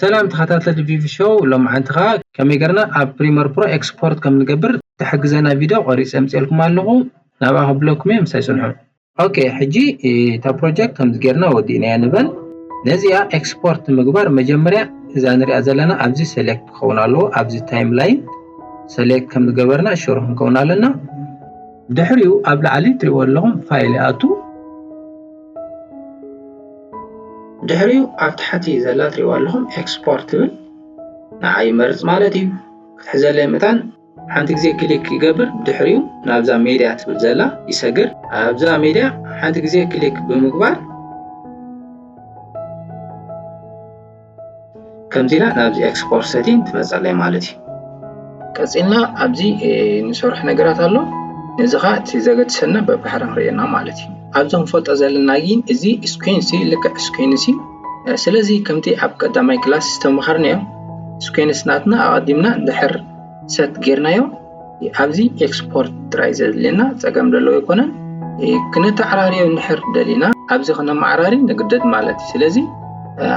ሰላም ተኸታተልቲ ቪቪ ሾው፣ ሎምዓንቲ ኸዓ ከመይ ገርና ኣብ ፕሪመር ፕሮ ኤክስፖርት ከም ንገብር ትሕግዘና ቪድዮ ቆሪፀ ምፅኤልኩም ኣለኹ። ናብኣ ክብለኩም እየ፣ ምሳይ ፅንሑ። ኦኬ፣ ሕጂ እታ ፕሮጀክት ከምዚ ጌርና ወዲእናያ ንበል። ነዚኣ ኤክስፖርት ንምግባር መጀመርያ እዛ ንሪኣ ዘለና ኣብዚ ሰሌክት ክኸውን ኣለዎ። ኣብዚ ታይም ላይን ሰሌክት ከም ዝገበርና ሽሮ ክንከውን ኣለና። ድሕሪኡ ኣብ ላዕሊ ትሪእዎ ኣለኹም ፋይል ይኣቱ። ድሕሪኡ ኣብ ታሕቲ ዘላ ትሪእዎ ኣለኹም ኤክስፖርት ትብል ንዓ ይመርፅ ማለት እዩ። ክትሕዘለይ ምእታን ሓንቲ ግዜ ክሊክ ይገብር። ድሕሪኡ ናብዛ ሜድያ ትብል ዘላ ይሰግር። ኣብዛ ሜድያ ሓንቲ ግዜ ክሊክ ብምግባር ከምዚ ኢላ ናብዚ ኤክስፖርት ሰቲንግ ትመፀለይ ማለት እዩ። ቀፂልና ኣብዚ ንሰርሕ ነገራት ኣሎ። ነዚ ኸዓ እቲ ዘገድሰና በባሕሪ ንርእየና ማለት እዩ። ኣብዚ ክንፈልጦ ዘለና ግን እዚ ስኩዌንሲ ልክዕ ስኩዌንሲ። ስለዚ ከምቲ ኣብ ቀዳማይ ክላስ ዝተመሃርናዮ ስኩዌንስ ናትና ኣቐዲምና እንድሕር ሰት ጌርናዮ ኣብዚ ኤክስፖርት ጥራይ ዘድልየና ጸገም ዘለዎ ኣይኮነን። ክነተዓራርዮ እንድሕር ደሊና ኣብዚ ክነመዓራሪ ንግደድ ማለት እዩ። ስለዚ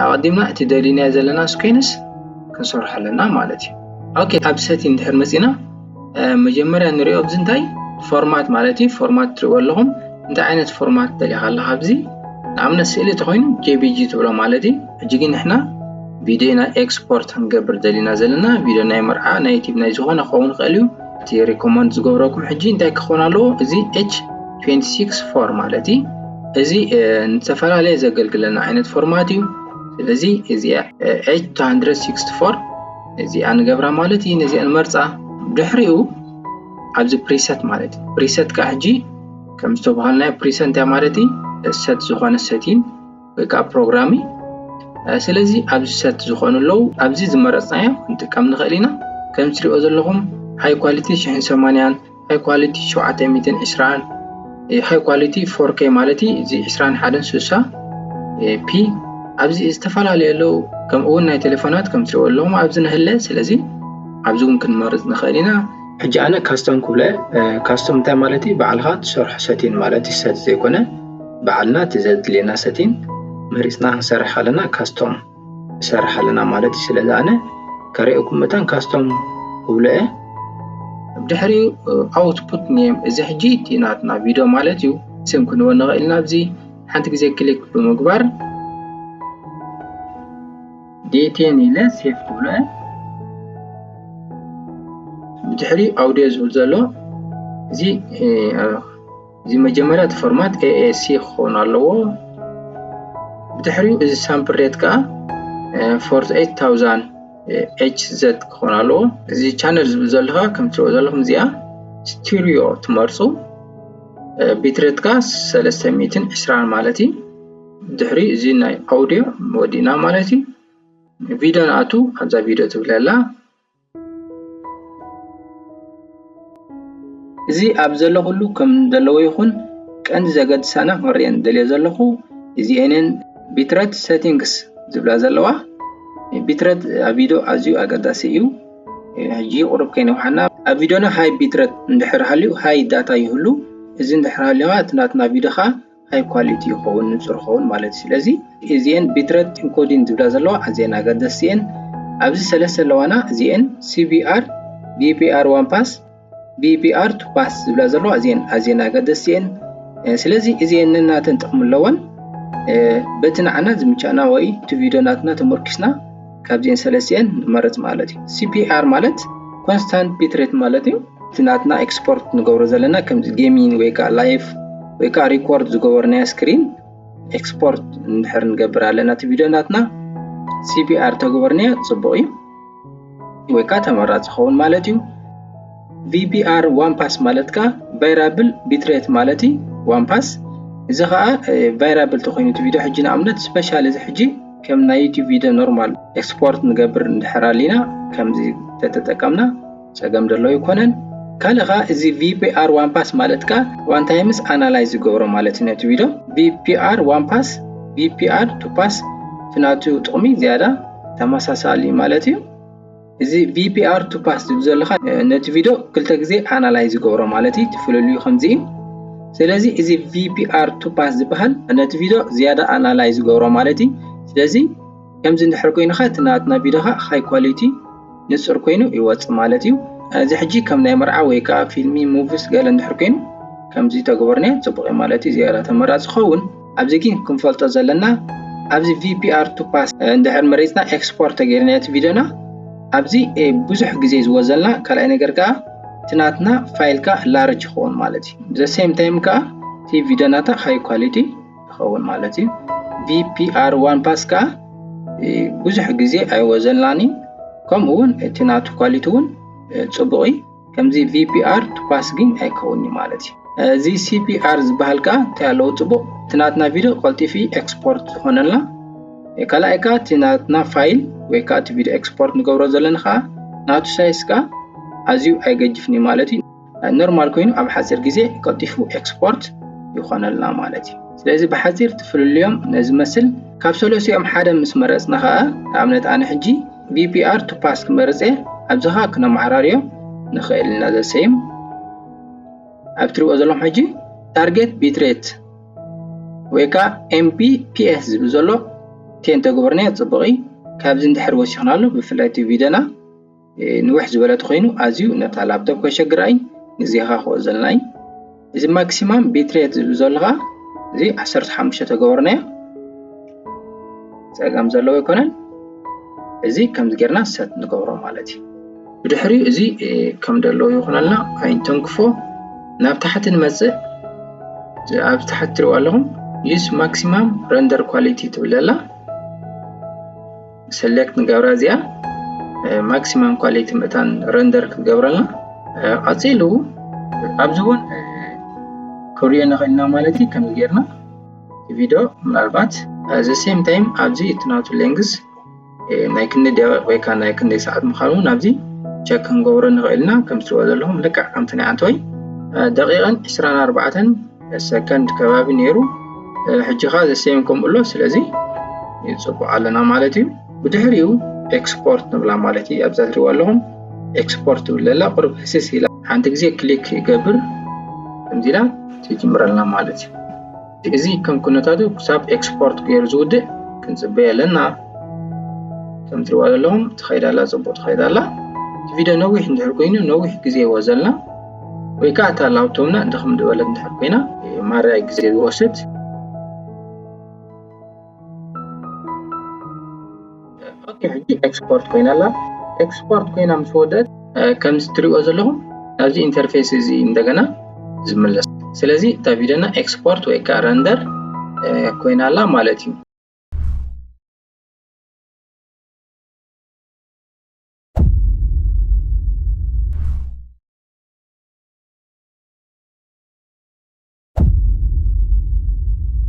ኣቐዲምና እቲ ደሊናዮ ዘለና ስኩዌንስ ክንሰርሖ ኣለና ማለት እዩ። ኦኬ፣ ኣብ ሰቲንግ እንድሕር መጺና መጀመርያ ንሪኦ ኣብዚ እንታይ ፎርማት ማለት እዩ። ፎርማት ትሪእዎ ኣለኹም። እንታይ ዓይነት ፎርማት ደሊኻ ኣለኻ ኣብዚ ንኣብነት ስእሊ ተኾይኑ ጄቢጂ ትብሎ ማለት እዩ። ሕጂ ግን ንሕና ቪድዮ ናይ ኤክስፖርት ክንገብር ደሊና ዘለና ቪድዮ ናይ መርዓ ናይ ዩቲብ ናይ ዝኾነ ክኸውን ይኽእል እዩ። እቲ ሪኮመንድ ዝገብረኩም ሕጂ እንታይ ክኸውን ኣለዎ? እዚ ኤች ትዌንቲ ሲክስ ፎር ማለት እዩ። እዚ ንዝተፈላለየ ዘገልግለና ዓይነት ፎርማት እዩ። ስለዚ እዚኣ ኤች ቱ ሃንድረድ ሲክስቲ ፎር እዚኣ ንገብራ ማለት እዩ። ነዚኣ ንመርፃ። ድሕሪኡ ኣብዚ ፕሪሰት ማለት እዩ። ፕሪሰት ከዓ ሕጂ ከም ዝተባሃልናዮ ፕሪሰት እንታይ ማለት እዩ? ሰት ዝኾነ ሰቲን ወይ ከዓ ፕሮግራም እዩ። ስለዚ ኣብዚ ሰት ዝኾኑ ኣለዉ። ኣብዚ ዝመረፅናዮ ክንጥቀም ንኽእል ኢና። ከም ትሪኦ ዘለኹም ሃይ ኳሊቲ ሽሕን ሰማንያን፣ ሃይ ኳሊቲ ሸውዓተ ሚእትን ዕስራን፣ ሃይ ኳሊቲ ፎር ኬ ማለት እዩ፣ እዚ ዕስራን ሓደን ስሳ ፒ። ኣብዚ ዝተፈላለዩ ኣለዉ። ከምኡ እውን ናይ ቴሌፎናት ከም ትሪእዎ ኣለኹም ኣብዚ ንህለ። ስለዚ ኣብዚ እውን ክንመርፅ ንኽእል ኢና። ሕጂ ኣነ ካስቶም ክብለ፣ ካስቶም እንታይ ማለት እዩ? ባዕልኻ ትሰርሖ ሰቲን ማለት እዩ። ሰት ዘይኮነ ባዕልና እቲ ዘድልየና ሰቲን መሪፅና ክንሰርሕ ከለና ካስቶም ንሰርሕ ኣለና ማለት እዩ። ስለዚ ኣነ ከርእየኩም መታን ካስቶም ክብሎ እየ። ድሕሪኡ ኣውትፑት ኔም፣ እዚ ሕጂ እቲ ናትና ቪድዮ ማለት እዩ። ስም ክንወ ንኽእል ኢና። ኣብዚ ሓንቲ ግዜ ክሊክ ብምግባር ዴቴን ኢለ ሴፍ ክብሎ እየ። ብድሕሪ ኣውዲዮ ዝብል ዘሎ እዚ እዚ መጀመርያ እቲ ፎርማት ኤኤሲ ክኸውን ኣለዎ። ብድሕሪኡ እዚ ሳምፕል ሬት ከዓ ፎርቲ ኤይት ታውዛንድ ኤች ዘድ ክኸውን ኣለዎ። እዚ ቻነል ዝብል ዘሎ ከዓ ከም ትሪእዎ ዘለኹም እዚኣ ስቲሪዮ ትመርፁ። ቢትሬት ከዓ ሰለስተ ሚእትን ዕስራን ማለት እዩ። ድሕሪ እዚ ናይ ኣውዲዮ ወዲእና ማለት እዩ። ቪድዮ ንኣቱ ኣብዛ ቪድዮ ትብለላ። እዚ ኣብ ዘሎ ኩሉ ከም ዘለዎ ይኹን ቀንዲ ዘገድሳና ክርእየን ደልየ ዘለኹ እዚኤንን ቢትሬት ሴቲንግስ ዝብላ ዘለዋ። ቢትሬት ኣብ ቪድዮ ኣዝዩ ኣገዳሲ እዩ። ሕጂ ቁሩብ ከይነውሓና ኣብ ቪድዮና ሃይ ቢትሬት እንድሕር ሃልዩ ሃይ ዳታ ይህሉ። እዚ እንድሕር ሃልዩ እቲ ናትና ቪድዮ ኸዓ ሃይ ኳሊቲ ይኸውን፣ ንጹር ይኸውን ማለት እዩ። ስለዚ እዚኤን ቢትሬት ኢንኮዲን ዝብላ ዘለዋ ኣዝየን ኣገደስቲ እየን። ኣብዚ ሰለስተ ኣለዋና፣ እዚኤን ሲቢኣር፣ ቪፒኣር ዋን ፓስ፣ ቪፒኣር ቱ ፓስ ዝብላ ዘለዋ እዚኤን ኣዝየን ኣገደስቲ እየን። ስለዚ እዚኤን ነናተን ጥቕሚ ኣለወን። በቲ ንዓና ዝምቻና ወይ እቲ ቪድዮ ናትና ተመርኪስና ካብዚኤን ሰለስቲኤን ንመርጽ ማለት እዩ። ሲፒኣር ማለት ኮንስታንት ቢትሬት ማለት እዩ። እቲ ናትና ኤክስፖርት ንገብሮ ዘለና ከምዚ ጌሚንግ ወይ ከዓ ላይፍ ወይ ከዓ ሪኮርድ ዝገበርናዮ ስክሪን ኤክስፖርት እንድሕር ንገብር ኣለና እቲ ቪድዮ ናትና ሲፒኣር ተግበርናዮ ጽቡቕ እዩ ወይ ከዓ ተመራጺ ይኸውን ማለት እዩ። ቪፒኣር ዋን ፓስ ማለት ከዓ ቫይራብል ቢትሬት ማለት እዩ። ዋን ፓስ እዚ ከዓ ቫይራብል ተኮይኑ እቲ ቪድዮ ሕጂ ንኣብነት ስፔሻል እዚ ሕጂ ከም ናይ ዩቲብ ቪድዮ ኖርማል ኤክስፖርት ንገብር እንድሕር ኣሊና ከምዚ ተተጠቀምና ጸገም ዘሎ ኣይኮነን። ካልእ ኸዓ እዚ ቪፒኣር ዋን ፓስ ማለት ከኣ ዋን ታይምስ ኣናላይዝ ዝገብሮ ማለት እዩ ነቲ ቪድዮ። ቪፒኣር ዋን ፓስ፣ ቪፒኣር ቱ ፓስ እቲ ናቱ ጥቕሚ ዝያዳ ተመሳሳሊ ማለት እዩ። እዚ ቪፒኣር ቱ ፓስ ዝብል ዘለኻ ነቲ ቪድዮ ክልተ ግዜ ኣናላይዝ ዝገብሮ ማለት እዩ። እቲ ፍልልዩ ከምዚ እዩ። ስለዚ እዚ ቪፒኣር ቱ ፓስ ዝበሃል ነቲ ቪድዮ ዝያዳ ኣናላይዝ ዝገብሮ ማለት እዩ። ስለዚ ከምዚ እንድሕር ኮይኑ ኸ እቲ ናትና ቪድዮ ኸ ሃይ ኳሊቲ ንጹር ኮይኑ ይወጽእ ማለት እዩ። እዚ ሕጂ ከም ናይ መርዓ ወይ ከዓ ፊልሚ፣ ሙቪስ ገለ እንድሕር ኮይኑ ከምዚ ተግበርንዮ ጽቡቕ እዩ ማለት እዩ። ዝያዳ ተመራጺ ኸውን። ኣብዚ ግን ክንፈልጦ ዘለና ኣብዚ ቪ ፒ ኣር ቱ ፓስ እንድሕር መሪጽና ኤክስፖርት ተገይርና እቲ ቪድዮና ኣብዚ ብዙሕ ግዜ ዝወዘልና ካልኣይ ነገር ከዓ እቲ ናትና ፋይል ከዓ ላርጅ ይኸውን ማለት እዩ። ዘ ሴም ታይም ከዓ እቲ ቪድዮ ናታ ሃይ ኳሊቲ ይኸውን ማለት እዩ። ቪ ፒ ኣር ዋን ፓስ ከዓ ብዙሕ ግዜ ኣይወዘልናን እዩ። ከምኡ እውን እቲ ናቱ ኳሊቲ እውን ጽቡቕ እዩ። ከምዚ ቪ ፒ ኣር ቱ ፓስ ግን ኣይከውን እዩ ማለት እዩ። እዚ ሲ ፒ ኣር ዝበሃል ከዓ እንታይ ኣለዎ ጽቡቕ እቲ ናትና ቪድዮ ቀልጢፊ ኤክስፖርት ዝኾነልና ካልኣይ ከዓ እቲ ናትና ፋይል ወይ ከዓ እቲ ቪድዮ ኤክስፖርት ንገብሮ ዘለና ከዓ ናቱ ሳይዝ ከዓ ኣዝዩ ኣይገጅፍን እዩ ማለት እዩ። ኖርማል ኮይኑ ኣብ ሓፂር ግዜ ቀልጢፉ ኤክስፖርት ይኾነልና ማለት እዩ። ስለዚ ብሓፂር ትፍልልዮም ነዚ መስል ካብ ሰለሲኦም ሓደ ምስ መረፅና ከዓ ንኣብነት ኣነ ሕጂ ቪ ፒ ኣር ቱ ፓስ ክመርፅ እየ። ኣብዚ ከዓ ክነመዓራርዮ ንኽእል ኢና። ዘ ሴም ኣብ ትሪእዎ ዘለኹም ሕጂ ታርጌት ቢትሬት ወይ ከዓ ኤም ቢ ፒ ኤስ ዝብል ዘሎ ቴን ተግበርናዮ ፅቡቕ እዩ። ካብዚ እንድሕር ወሲኽናሉ ብፍላይ እቲ ቪድዮና ንውሕ ዝበለ ተኾይኑ ኣዝዩ ነታ ላፕቶፕ ከሸግራ እዩ። ንዚኻ ክወዘልና እዩ። እዚ ማክሲማም ቢትሬት ዝብል ዘሎ ከዓ እዚ ዓሰርተ ሓሙሽተ ተገበርናዮ ፀገም ዘለዎ ኣይኮነን። እዚ ከምዚ ጌርና ሰት ንገብሮ ማለት እዩ። ብድሕሪኡ እዚ ከም ደለዎ ይኹነልና ኣይንተንክፎ። ናብ ታሕቲ ንመፅእ። ኣብ ታሕቲ ትሪእዋ ኣለኹም ዩዝ ማክሲማም ረንደር ኳሊቲ ትብል ኣላ። ሰሌክት ንገብራ እዚኣ ማክሲማም ኳሊቲ ምእታን ረንደር ክትገብረልና። ቀፂሉ ኣብዚ እውን ክሪኦ ንኽእልና ማለት እዩ። ከምዚ ጌርና ቪድዮ ምናልባት ዘ ሴም ታይም ኣብዚ እቲ ናቱ ሌንግዝ ናይ ክንደይ ደቂቕ ወይ ከዓ ናይ ክንደይ ሰዓት ምዃኑ እውን ኣብዚ ቸክ ክንገብሮ ንኽእል ኢና። ከም ትሪእዎ ዘለኹም ልክዕ ከምቲ ናይ ኣንቶይ ደቂቕን ዕስራን ኣርባዕተን ሰከንድ ከባቢ ነይሩ። ሕጂ ኸዓ ዘ ሴም ከምኡ ኣሎ። ስለዚ ይፅቡቕ ኣለና ማለት እዩ። ብድሕሪኡ ኤክስፖርት ንብላ ማለት እዩ። ኣብዛ ትሪእዋ ኣለኹም ኤክስፖርት ትብል ዘላ ቁሩብ ህስስ ኢላ ሓንቲ ግዜ ክሊክ ይገብር ከምዚ ኢላ ትጅምረልና ማለት እዩ። እዚ ከም ኩነታቱ ክሳብ ኤክስፖርት ገይሩ ዝውድእ ክንፅበይ ኣለና። ከም ትሪእዋ ዘለኹም ትኸይድ ኣላ፣ ፅቡቕ ትኸይድ ኣላ። እቲ ቪድዮ ነዊሕ እንድሕር ኮይኑ ነዊሕ ግዜ ይወዘልና ወይ ከዓ እታ ላፕቶፕና ድኽም ዝበለት እንድሕር ኮይና ማርያይ ግዜ ዝወስድ። ኦኬ፣ ሕጂ ኤክስፖርት ኮይና ኣላ። ኤክስፖርት ኮይና ምስ ወደት ከምዚ ትሪእዎ ዘለኹም ናብዚ ኢንተርፌስ እዚ እንደገና ዝምለስ። ስለዚ እታ ቪድዮና ኤክስፖርት ወይ ከዓ ረንደር ኮይና ኣላ ማለት እዩ።